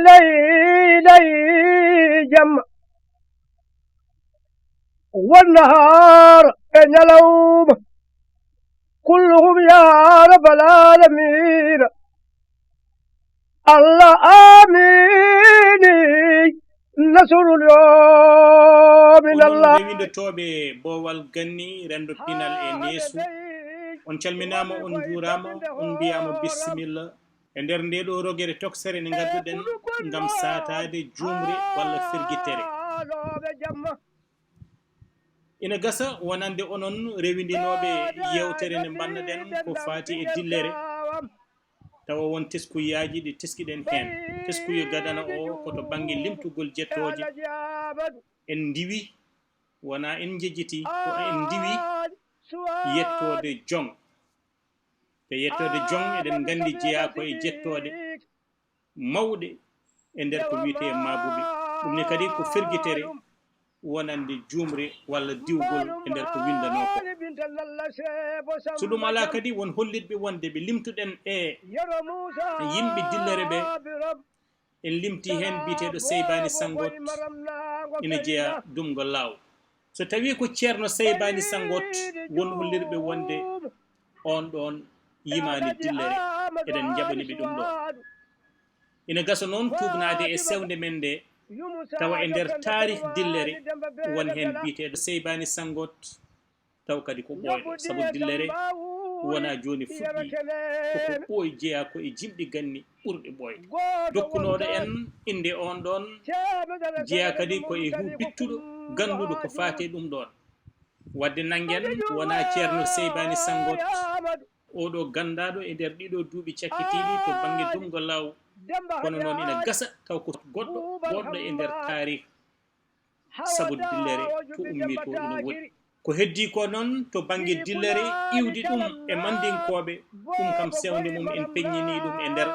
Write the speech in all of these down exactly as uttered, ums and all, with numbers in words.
ليلي جمع والنهار ينلوم كلهم يا رب العالمين. الله آمين. نصر اليوم من الله. Winndotoɓe Boowal Ganni, renndo pinal e neesu, on calminaama, on njuuraama, on mbiyaama bisimilla e nder nde ɗo rogere toksere nde ngadduɗen ngam saataade juumre walla firgitere. Ina gasa wonande onon rewindinooɓe yeewtere nde mbannaɗen ko faati e dillere, tawa won teskuyaaji ɗi teskiɗen heen. Teskuyo gadana o ko to bannge limtugol jettooje. En ndiwi, wonaa en njejjiti, ko en ndiwi yettoode joŋ. Te yettoode joŋ, eɗen nganndi, jeyaa ko e jettooɗe mawɗe e nder ko wiyetee maabuɓe. Ɗum ne kadi ko fergitere wonande juumre walla diwgol e nder ko winndanoo ko. So ɗum alaa kadi, won hollitɓe wonde ɓe limtuɗen e yimɓe dillere ɓe, en limti heen biyeteeɗo Seybaani Sanngot, ina jeyaa Dumgo Laaw. So tawii ko Ceerno Seybaani Sanngot, won hollirɓe wonde oon ɗoon yimaani dillere, eɗen njaɓani ɓe ɗum ɗoon. Ina gasa noon tuugnaade e sewnde men nde, tawa e nder taarih dillere won heen biyeteeɗo Seybaani Sanngot, taw kadi ko ɓooyɗo, sabu dillere wonaa jooni fuɗɗii, koko ɓooyi, jeyaa ko e jimɗi ganni ɓurɗi ɓooyde. Dokkunooɗo en innde oon ɗoon jeyaa kadi ko e huu bittuɗo, gannduɗo ko faati e ɗum ɗoon. Wadde nanngen, wonaa Ceerno Seybaani Sanngot, oɗo ganndaaɗo e nder ɗiɗo duuɓi cakkitiiɗi to bannge Dumgo Laaw, kono noon ina gasa taw ko goɗɗo goɗɗo e nder taarih, sabu dillere to ummi to ina woɗɗi. Ko heddii ko noon to bannge dillere, iwdi ɗum e Manndinkooɓe, ɗum kam sewnde mum en peññinii ɗum e nder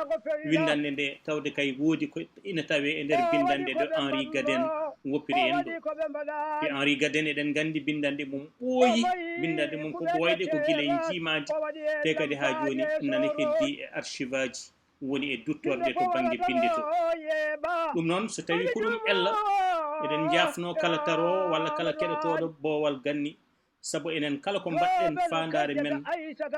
winndannde nde, tawde kay woodi ko ina tawee e nder binndanɗe ɗo Henri Gaden woppiri en ɗo. Te Henri Gaden, eɗen nganndi binndanɗe mum ɓooyi, binndanɗe mum ko ɓooyɗe, ko gila e njiimaandi, te kadi haa jooni nana heddii e archive aji, woni e duttorde to bannge binnde to. Ɗum noon, so tawii ko ɗum ella, eɗen njaafnoo kala taroowo walla kala keɗotooɗo Boowal Ganni, sabu enen kala ko mbaɗɗen, faandaare men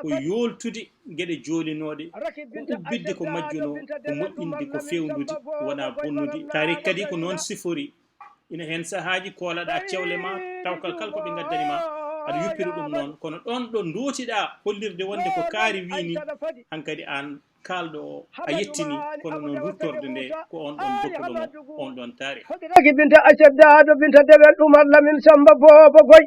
ko yooltude geɗe joolinooɗe, ko ubbitde ko majjunoo, ko moƴƴinde ko feewnude, wonaa bonnude. Taariik kadi ko noon sifori. Ina heen sahaaji koolaɗaa cewle ma, tawkal kala ko ɓe ngaddani ma, aɗa yuppira ɗum noon. Kono ɗoon ɗo ndootiɗaa hollirde wonde ko kaari wii nii, hankadi aan kaalɗo o a yettini, kono noon ruttorde nde ko oon ɗoon dokkuɗo mo oon ɗoon taariik. Hoɗiraki Binta Acca Daado, Binta Dewel Umar Lamin Samba Boobo Boy.